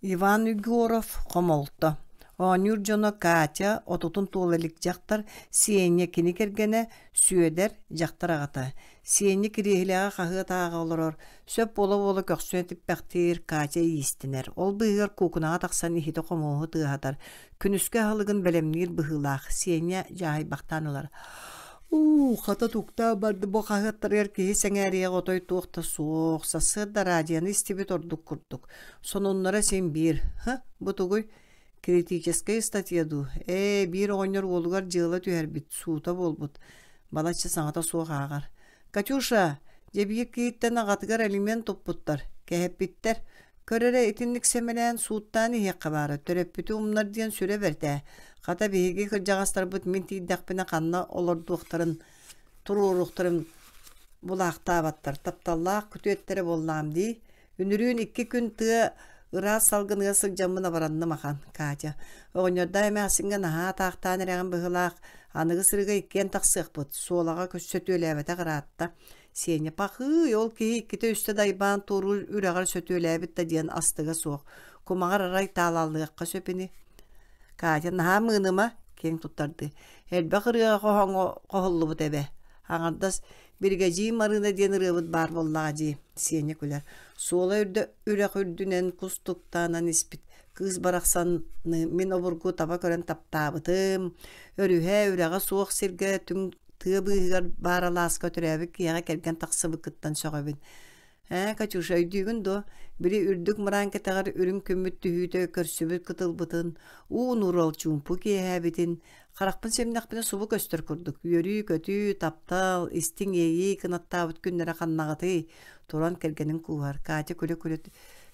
Иван Егоров хомолто. Оонньуур дьоно Катя, отутун туола илик дьахтар, Сеня кини кэргэнэ, Сүөдэр, дьахтар аҕата. Сеня кириэһилэҕэ хаһыат ааҕа олорор, сөп буола-буола көхсүн этиппэхтиир, Катя иистэнэр. Ол быыһыгар куукунаҕа тахсан иһити-хомуоһу тыаһатар. Күнүскү аһылыгын бэлэмниир быһыылаах. Сеня дьааһыйбахтаан ылар. Уу, хата туктаан барды бу хаһыаттарыгар киһи сэҥээриэх отой туох да суох. Сарсыарда радионы истибит ордук курдук. Сонуннара син биир. Һы, бу тугуй? Критическэй ыстатыйа дуу? Ээ, биир оҕонньор уолугар дьыала түһэрбит, суута буолбут. Балачча саҥата суох ааҕар. Катюша, дьэ биир киһиттэн аҕатыгар алимент туппуттар, кэһэппиттэр. Көр эрэ итинник сэмэлээн сууттаан иһиэххэ баара, төрөппүтү умнар диэн сүрэ бэрт ээ. Хата биһиги кырдьаҕастарбыт мин тиийдэхпинэ ханна олордуохтарын, туруоруохтарын булаахтаабаттар, тапталлаах күтүөттэрэ буоллаҕым дии. Үнүрүүн икки күн тыа ыраас салгыныгар сылдьаммын абаранным ахан, Катя. Оҕонньордоох эмээхсиҥҥэ наһаа атаахтаан эрэҕин быһыылаах, аныгы сырыыга иккиэн тахсыахпыт, суолаҕа сөтүөлээбэтэх ыраатта. Сеня пахыый, ол киһи иккитэ-үстэ дайбаан туоруур үрэҕэр сөтүөлээбит да диэн астыга суох, кумаҕар арай таалаллыахха сөп ини. Катя наһаа мыыныма, киэҥ туттардыы. Элбэх ырыаҕа хоһооҥҥо хоһуллубут эбэ. Аҥардас Биригэдьиир Марыына диэн ырыабыт баар буоллаҕа дии, Сеня күлэр. Суола үрдэ үрэх үрдүнэн кустуктаанан испит кыыс барахсаны мин обургу таба көрөн таптаабытым. Өрүһэ, үрэҕэ суох сиргэ түҥ тыа быыһыгар баар алааска төрөөбүт киһиэхэ кэргэн тахсыбыккыттан сөҕөбүн. Ээ, Катюша, өйдүүгүн дуо? Били үрдүк мыраан кэтэҕэр үрүҥ күммүт түһүүтэ көрсүбүт кытылбытын, уу нуурал чуумпу киэһээбитин, харахпын симнэхпинэ субу көстөр курдук үөрүү-көтүү, таптал, истиҥ иэйии кынаттаабыт күннэрэ ханнаҕытый? Туран кэргэнин кууһар, Катя күлэ-күлэ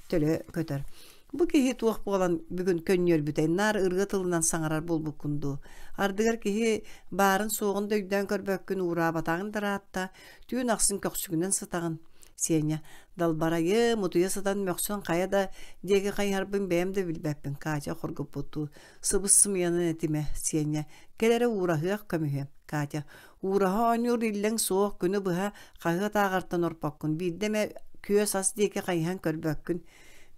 төлө көтөр. Бу киһи туох буолан бүгүн көнньүөрбүтэй, наар ырыа тылынан саҥарар буолбуккун дуу? Ардыгар киһи баарын-суоҕун да өйдөөн көрбөккүн уураабатаҕын да ыраатта, Түүн ахсын көхсүгүнэн сытаҕын. Сеня, далбарайым, утуйа сытан мөхсөн хайа да диэки хайыһарбын бэйэм да билбэппин, Катя хоргуппуттуу. Сыбыс-сымыйанан этимэ, Сеня. Кэл эрэ уураһыах көмүһүөм, Катя. Уураһа оонньуур иллэҥ суох, күнү быһа хаһыат ааҕартан орпоккун, биирдэ эмэ күөс ас диэки хайыһан көрбөккүн.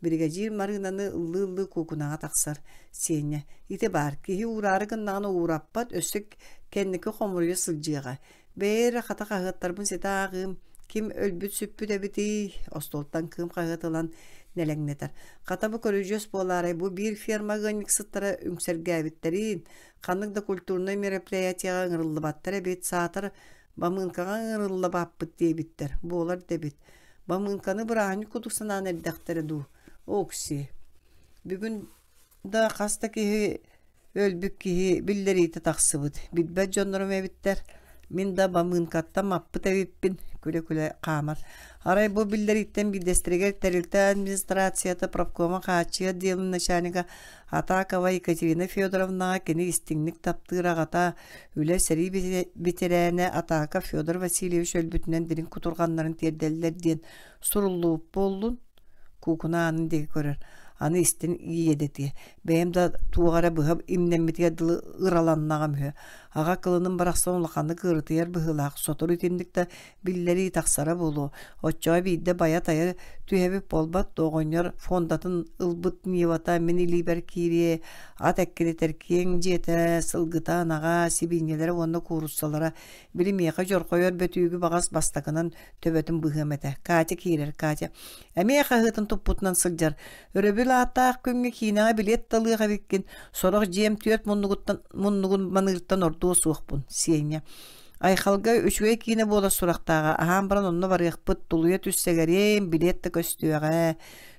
Биригэдьиир Марыынаны ыллыы-ыллыы куукунаҕа тахсар. Сеня, ити баар, киһи уураары гыннаҕына уураппат, өссө кэнники хомуруйа сылдьыаҕа. Бэйэ эрэ хата хаһыаттарбын ситэ ааҕыым, ким өлбүт-сүппүт эбитий, остуолтан кыым хаһыат ылан нэлэҥнэтэр. Хата бу көрүдьүөс буолаарай, бу биир ферма ыанньыксыттара үҥсэргээбиттэриин, ханнык да культурнай мероприятиеҕа ыҥырыллыбаттар эбит, саатар бамыынкаҕа ыҥырыллыбаппыт диэбиттэр, буолар да эбит. Бамыынканы бырааһынньык курдук санаан эрдэхтэрэ дуу, Окси. Бүгүн да хас да киһи өлбүт киһи биллэриитэ тахсыбыт. Билбэт дьоннорум эбиттэр. Мин да бамыынкаттан маппыт эбиппин, күлэ-күлэ хаамар. Арай бу биллэрииттэн биирдэстэригэр тэрилтэ администрацията профкома хааччыйар отделын начальнига Атакова Екатерина Федоровнаҕа кини истиҥник таптыыр аҕата, үлэ сэрии бэтэрээнэ Атаков Федор Васильевич өлбүтүнэн дириҥ кутурҕаннарын тиэрдэллэр диэн суруллубут буоллун Куукуна аанын диэки көрөр, аны истэн иэдэтиэ, бэйэм да туох эрэ быһа имнэммитигэр дылы ыраланнаҕым үһү. Аҕа кылыным барахсан улаханнык ыарытыйар быһыылаах, сотору итинник да биллэрии тахсара буолуо. Оччоҕо биирдэ байа-тайа түһэбит буолбат дуо, оҕонньор фондатын ылбыт Нивата мин илиибэр киириэ, ат эккирэтэр киэҥ дьиэтэ, сылгыта, ынаҕа, сибиинньэлэрэ уонна кууруссалара били миэхэ дьорҕойор бөтүүгү баҕас бастакынан төбөтүн быһыам этэ. Катя киирэр, Катя. Эмиэ хаһыатын туппутунан сылдьар. Өрөбүл ааттаах күҥҥэ киинэҕэ билиэт талыах эбиккин. Сорох дьиэм түөрт муннугуттан муннугун маныыртан ордуо суохпун, Сеня. Айхалга үчүгэй киинэ буолар сурахтааҕа. Аһаан баран онно барыахпыт, тулуйа түссэгэриэм, билиэт да көстүөҕэ.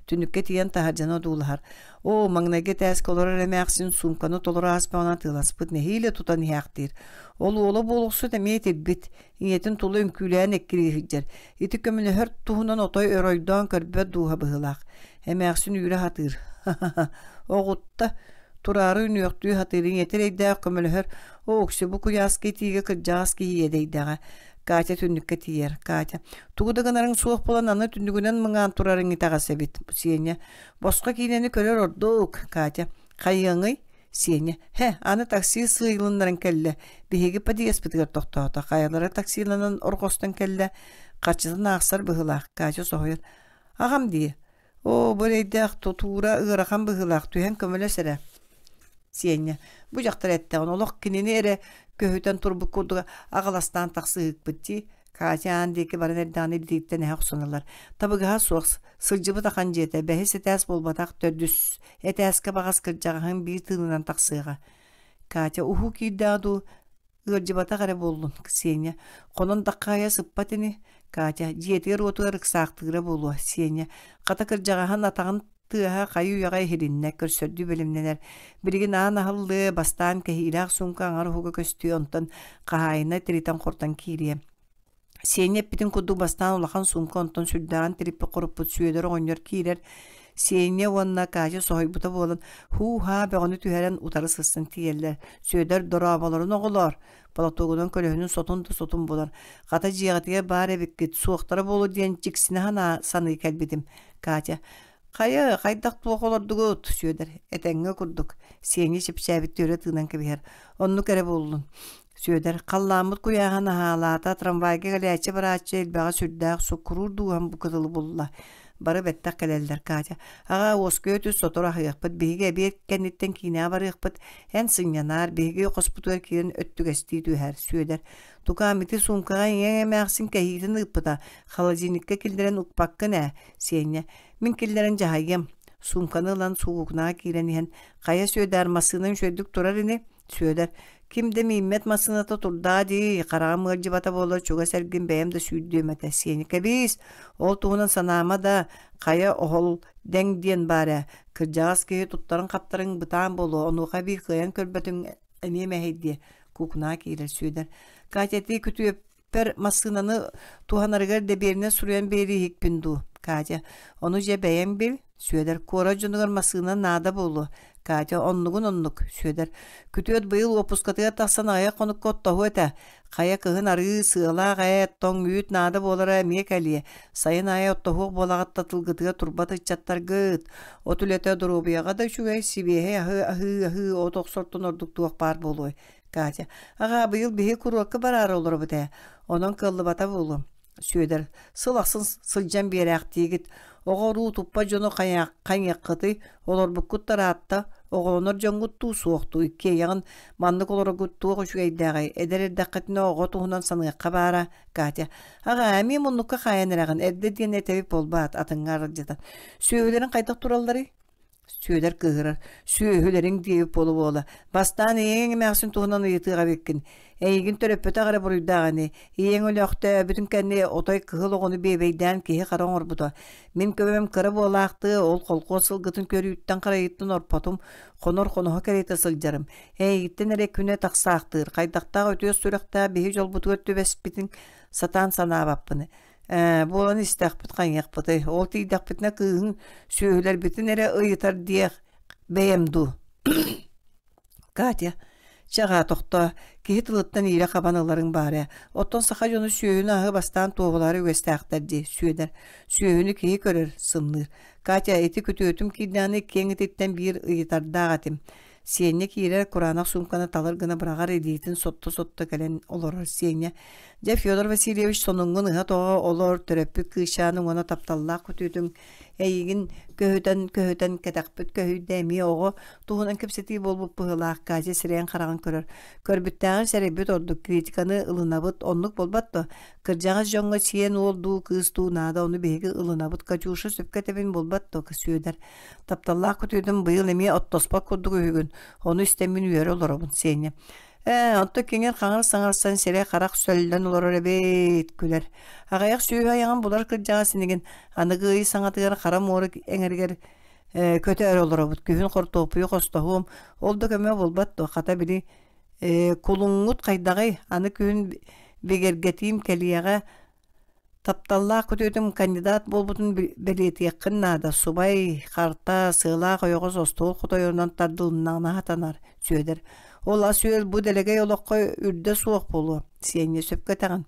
Түнүккэ тиийэн таһырдьаны одуулаһар. Оо, маҥнайгы этээскэ олорор эмээхсин суумканы толору ааспаҕына атыыласпыт, нэһиилэ тутан иһээхтиир. Ол уола буолуксут эмиэ итирбит. Ийэтин тула үҥкүүлээн эккирии сылдьар. Ити көмөлөһөр туһунан отой оройдоон көрбөт дууһа быһыылаах. Эмээхсин үүрэ сатыыр. Ха-ха-ха. Оҕутта. Тураары үнүөхтүү сатыыр. Ийэтэ эрэйдээх көмөлөһөр. Оо, Окси, бу куйааска итиигэ кырдьаҕас киһи иэдэйдэҕэ. Катя түннүккэ тиийэр. Катя, тугу да гынарыҥ суох буолан аны түннүгүнэн мыҥаан турарыҥ итэҕэс эбит. Сеня, босхо киинэни көрөр ордук. Катя, хайыаҥый? Сеня, «Һэ, аны такси сыыйылыннаран кэллэ, биһиги подъезпытыгар тохтоото, хайалара таксиланан орҕостон кэллэ, харчытын аахсар быһыылаах», Катя соһуйан, «Аҕам дии, Оо, бу эрэйдээх тутуура ыарахан быһыылаах, түһэн көмөлөс эрэ. Сиэнньэ, бу дьахтар эттэҕин олох кинини эрэ көһүтэн турбут курдук аҕаластаан тахсыһыкпыт дии. Катя аан диэки баран эрдэҕинэ илиититтэн эһэ охсон ылар. Табыгаһа суох, сылдьыбыт ахан дьиэтэ, бэһис этээс буолбатах, төрдүс этээскэ баҕас кырдьаҕаһыҥ биир тыынынан тахсыаҕа. Катя уһуу киирдэҕэ дуу, Ыалдьыбатах эрэ буоллун, Ксения. Хонон даххаайа сыппат ини. Катя, дьиэтигэр-уотугар ыксаахтыыра буолуо, Сеня. Хата кырдьаҕаһын атаҕын тыаһа хайы-үйэҕэ иһилиннэ, көрсөрдүү бэлэмнэнэр. Билигин аан аһыллыа, бастаан кэһиилээх суумка аҥар уһуга көстүө, онтон хаһаайына тиритэн-хортон киириэ. Сеня эппитин курдук бастаан улахан суумка онтон сүрдээҕин тириппит-хоруппут Сүөдэр оҕонньор киирэр. Сеня уонна Катя соһуйбута буолан һуу-һаа бөҕөнү түһэрэн утары сырсан тиийэллэр. Сүөдэр дорооболорун оҕолоор, платогунан көлөһүнүн сотун да сотун булар. Хата дьиэҕитигэр баар эбиккит, суохтара буолуо диэн дьиксинэ санаа саныы кэлбитим. Катя Хайа, хайдах туох олордугут, Сүөдэр, этэҥҥэ курдук, Сеня чэпчээбиттии өрө тыынан кэбиһэр. Оннук эрэ буоллун. Сүөдэр, халлааммыт куйааһын аһаалаата, трамвайга кэлээччи-барааччы элбэҕэ сүрдээх, суккуруур дууһам бу кытылы булла. Бары бэттэх кэлэллэр, Катя. Аҕаа, уоскуйа түс, сотору аһыахпыт, биһиги эбиэт кэнниттэн киинэҕэ барыахпыт, эн сынньанаар, биһиги хоспутугар киирэн өттүгэстии түһээр, Сүөдэр. Тукаам, ити суумкаҕа ийэҥ эмээхсин кэһиитин ыыппыта, холодильникка киллэрэн укпаккын ээ, Сиэнньэ. Мин киллэрэн дьаһайыам. Суумканы ылан суугукунаҕа киирэн иһэн, хайа Сүөдээр, массыына үчүгэйдик турар ини, Сүөдэр, ким да мииммэт массыыната турдаа дии, хараҕым ыалдьыбата буоллар чугас эргин бэйэм да сүүрдүөм этэ. Сиэни кэбиис, ол туһунан санаама да, хайа оһол дэҥ диэн баар ээ. Кырдьаҕас киһи туттарын-хаптарыҥ бытаан буолуо, онуоха эбии кыайан көрбөтүҥ эмиэ мэһэйдиэ. Куукунаҕа киирэр Сүөдэр. Катя ити күтүөп Пэр массыынаны туһанарыгар дэбиэринэ суруйан биэрииһикпин дуу, Катя. Ону дьэ бэйэҥ бил, Сүөдэр. Куорат дьонугар массыына наада буолуо. Катя, оннугун оннук, Сүөдэр. Күтүөт быйыл уоппускатыгар тахсан аҕыйах хонукка оттоһуо этэ. Хайа кыһын арыы, сыалаах эт, тоҥ үүт наада буолара эмиэ кэлиэ. Сайын аайы оттоһуох буолаҕыт да тылгытыгар турбат ыччаттаргыт. От үлэтэ доруобуйаҕа да үчүгэй, сибиэһэй аһы аһыы-аһыы от охсортон ордук туох баар буолуой. Катя, аҕаа, быйыл биһи куруокка бараары олоробут ээ, онон кыаллыбата буолуо. Сүөдэр, сыл ахсын сылдьан биэрээхтиигит, оҕо-уруу туппат дьону хайыаххытый, олорбуккут да ыраатта, оҕолонор дьоҥҥут дуу суох дуу, иккиэйэҕин маннык олороргут туох үчүгэйдээҕий, эдэр эрдэххитинэ оҕо туһунан саныахха баара, Катя, аҕаа, эмиэ муннукка хаайан эрэҕин, эрдэ диэн этэбит буолбаат, атыҥҥа аралдьытан. Сүөһүлэриҥ хайдах туралларый? Сүөдэр кыыһырар, сүөһүлэриҥ диэбит буола-буола, бастаан ийэҥ эмээхсин туһунан ыйытыах эбиккин. Эйигин төрөппөтөх эрэ буруйдаах ини. Ийэҥ өлөөхтөөбүтүн кэннэ отой кыһыл оҕону биэбэйдээн киһи-хара оҥорбута. Мин көмөм кыра буолаахтыы, ол холкуос сылгытын көрүүттэн-харайыттан орпотум, хонор хоноһо кэриэтэ сылдьарым. Эйигиттэн эрэ күнэ тахсаахтыыр, хайдахтаах үтүө сүрэхтээх биһи дьолбутугар түбэспитин сатаан санаабаппын. Ээ, буолан истэхпит хайыахпытый, ол тиийдэхпитинэ кыыһыҥ сүөһүлэрбитин эрэ ыйытар диэх бэйэм дуу Катя, чэ аҕаа тохтоо, киһи тылыттан иирэ хабан ыларыҥ баар ээ. Оттон саха дьоно сүөһүнү аһы бастаан туоһулаары үгэстээхтэр дии, Сүөдэр. Сүөһүнү киһи көрөр, сымныыр. Катя, ити күтүөтүм киирдэҕинэ киэҥ ититтэн биир ыйытардаах этим. Сиэнньэ киирэр кураанах суумканы талыр гына быраҕар илиитин сотто-сотто кэлэн олорор Сеня «Дьэ, Федор Васильевич, сонуҥҥун ыһа-тоҕо олор, төрөппүт кыысчааныҥ уонна тапталлаах күтүөтүҥ эйигин көһүтэн-көһүтэн кэтэхпит көһүйдэ эмиэ оҕо туһунан кэпсэтии буолбут быһыылаах» Катя сирэйин-хараҕын көрөр. Көрбүттээҕин сэрэйбит ордук, критиканы ылынабыт, оннук буолбат дуо? Кырдьаҕас дьоҥҥо сиэн уол дуу, кыыс дуу наада, ону биһиги ылынабыт. Катюша сөпкө этэбин буолбат дуо, Сүөдэр? Тапталлаах күтүөтүм быйыл эмиэ оттоспот курдук үһүгүн, ону истэммин үөрэ олоробун, Сеня. Ээ, онто киҥир-хаҥыр саҥарсан сирэй-харах сөллөн олорор эбит, күлэр. Аҕыйах сүөһү айаҕын булар кырдьаҕас инигин, аныгы ый саҥатыгар хара муора эҥэригэр ээ, көтөөрү олоробут. Күһүн хортуоппуйу хостоһуом, ол да көмө буолбат дуо, хата били ээ, кулуҥҥут хайдаҕый, аны күһүн бигэргэтиим кэлиэҕэ, Тапталлаах күтүөтүм кандидат буолбутун бэлиэтиэххин наада, субай, харта, сыалаах ойоҕос остуол хотойорунан тардылыннаҕына сатанар, Сүөдэр. Ол ас-үөл бу дэлэгэй олоххо үрдэ суох буолуо, Сиэнньэ сөпкө этэҕин.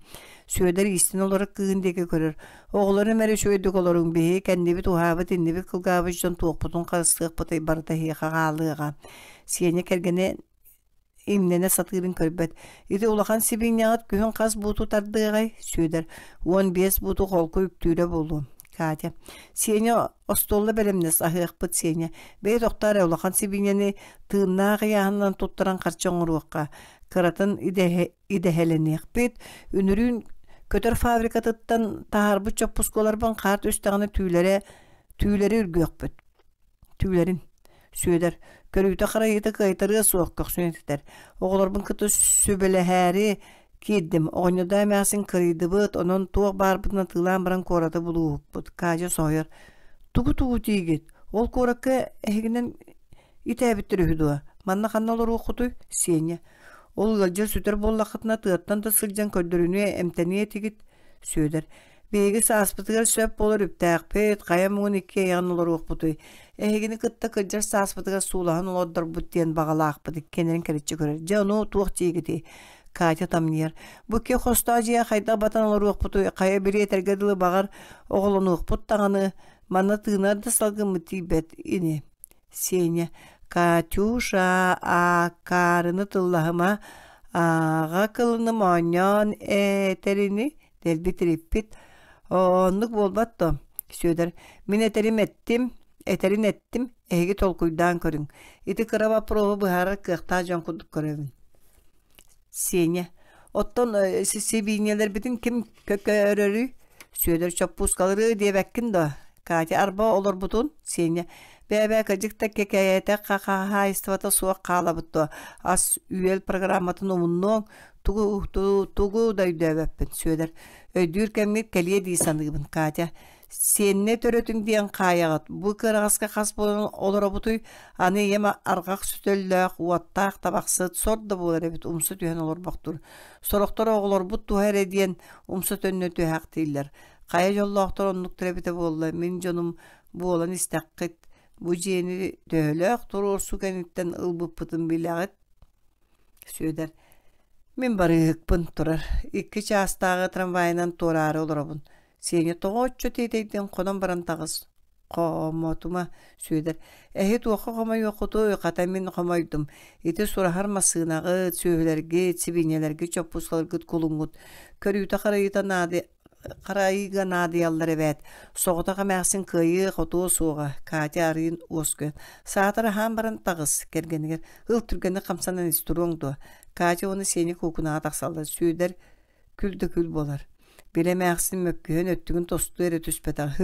Сүөдэр иистэн олорор кыыһын диэки көрөр. Оҕолорум эрэ үчүгэйдик олоруҥ, биһиги кэннибит уһаабыт, иннибит кылгаабыт дьон туохпутун харыстыахпытый, барыта эһиэхэ хаалыаҕа. Сиэнньэ кэргэнэ имнэнэ сатыырын көрбөт. Ити улахан сибиинньэҕит күһүн хас бууту тардыаҕай? Сүөдэр 15 бууту холку үктүүрэ буолуо. Катя. Сеня остуолла бэлэмнэс аһыахпыт Сеня. Бэйэ тохтоо эрэ улахан сибиинньэни тыыннаах ыйааһынынан туттаран харчы оҥоруохха. Кыратын идэһэлэниэхпит. Үнүрүүн көтөр фабрикатыттан таһаарбыт чоппускаларбын хаар түстэҕинэ түүлэрэ түүлэри үргүөхпүт. Түүлэрин. Сүөдэр, көрүүтэ-харайыыта кыайтарыа суох көхсүн этитэр. Оҕолорбун кытта сүбэлэһээри киирдим. Оҕонньордоо эмээхсин кырыйдыбыт, онон туох баарбытын атыылаан баран куораты булууһукпут. Каадьа соһуйар. Тугу-тугу тиийгит? Ол куоракка эһигинэн итээбиттэр үһү дуо? Манна ханна олоруоххутуй? Сеня. Ол ыалдьар сүтэр буоллаххытына тыаттан да сылдьан көрдөрүнүө, эмтэниэ этигит. Сүөдэр. Биһиги сааспытыгар сөп буолар үптээхпит, хайа муҥун икки айаҕын олоруохпутуй? Эһигини кытта кырдьар сааспытыгар суулаһан олордорбут диэн баҕалаахпыт иккиэннэрин кэриччи көрөр. Дьэ, ону туох диигитий? Катя тамныйар. Бу икки хостоох дьиэ хайдах батан олоруохпутуй? Хайа били этэргэ дылы баҕар оҕолонуохпут даҕаны, манна тыынар да салгыммыт тиийбэт ини. Сеня, Катюша, ааккаарыны тыллаһыма, ааҕа кылыным оонньоон этэрини дэлби тириппит. Оннук буолбат дуо? Сүөдэр, мин этэрим эттим, этэрин эттим, эһиги толкуйдаан көрүҥ. Ити кыра боппуруоһу быһаарар кыахтаах дьон курдук көрөбүн. Сеня, оттон сибиинньэлэрбитин ким көрөрүй? Сүөдэр чоппуускалары диэбэккин дуо? Катя арба олорбутун Сеня бээ-бээ кырдьык да кэкэйэтэ хаһаайыстыбата суох хаалабыт дуо? Ас-үөл программатын умуннуоҥ, тугу тугу да өйдөөбөппүн Сүөдэр өйдүүр кэмҥит кэлиэ дии саныыбын Катя Сиэннэ төрөтүҥ диэн хаайаҕыт, бу кыараҕаска хас буолан олоробутуй, аны ийэм арҕах сөтөллөөх, уоттаах табахсыт, сор да буолар эбит умса түһэн олорбохтуур. Сорохтор оҕолорбут туһа эрэ диэн умса төннө түһээхтииллэр. Хайа дьоллоохтор оннуктар эбитэ буолла, мин дьонум буолан истэххит, бу дьиэни төһөлөөх туруорсуу кэнниттэн ылбыппытын билэҕит Сүөдэр, мин барыыһыкпын турар, икки чаастааҕы трамвайынан туораары олоробун. Сеня тоҕо оччо тиэтэйдиҥ хонон баран таҕыс. Хоомотума, Сүөдэр, эһи туохха хомойуоххутуй, хата мин хомойдум. Ити сураһар массыынаҕыт, сүөһүлэргит, сибиинньэлэргит, чоппуускаларгыт кулуҥҥут. Көрүүтэ-харайыыта наады Харайыыга наадыйаллар эбээт, соҕотох эмээхсин кыайыа-хотуо суоҕа, Катя арыйын уоскуйан, «Саатар аһаан баран таҕыс» кэргэнигэр «Ыл түргэнник хамсанан ис туруоҥ дуо?» Катя уонна Сеня куукунаҕа тахсаллар, Сүөдэр күл да күл буолар. Били эмээхсин мөккүһэн өттүгүн тосту эрэ түспэтэх.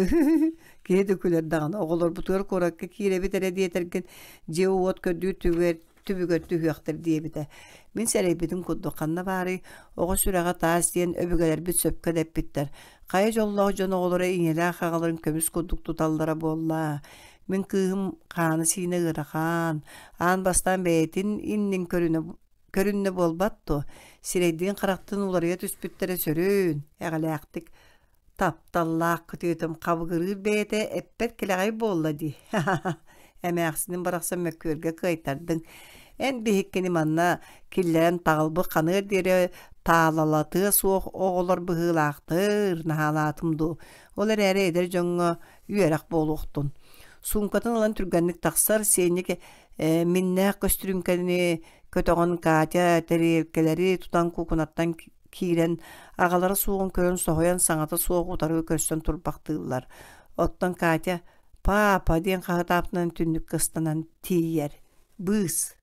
Киһи да күлэр даҕаны, оҕолорбутугар куоракка киирэбит эрэ диэтэргин, дьиэ-уот көрдүүр түбүгэр түбүгэр түһүөхтэр диэбитэ. Мин сэрэйбитим курдук ханна баарый, оҕо сүрэҕэ таас диэн өбүгэлэрбит сөпкө да эппиттэр. Хайа дьоллоох дьон оҕолоро ийэлээх аҕаларын көмүс курдук туталлара буолла. Мин кыыһым хаана-сиинэ ыарахан, аан бастаан бэйэтин иннин көрүнэ көрүннэ буолбат дуо, сирэйдиин-харахтыын уларыйа түспүттэрэ сөрүүн, эҕэлээхтик Тапталлаах күтүөтүм хабыгырыыр бэйэтэ эппэт кэлэҕэй буолла дии, эмээхсиним барахсан мөккүөргэ кыайтардыҥ. Эн биһиккини манна киллэрэн таҕылбыт ханыар диэри таалалатыа суох оҕолор быһыылаахтыр, наһаалаатым дуу. Ол эрээри эдэр дьоҥҥо үөрэх буолуохтун. Суумкатын ылан түргэнник тахсар, Сиэнньик миннээх көстүрүҥкэни көтөҕөн Катя тэриэлкэлэри тутан куукунаттан киирэн, аҕалара суоҕун көрөн соһуйан саҥата суох утары көрсөн турбахтыыллар. Оттон Катя «Паапа» диэн хаһытаабытынан түннүккэ ыстанан тиийэр. Быыс.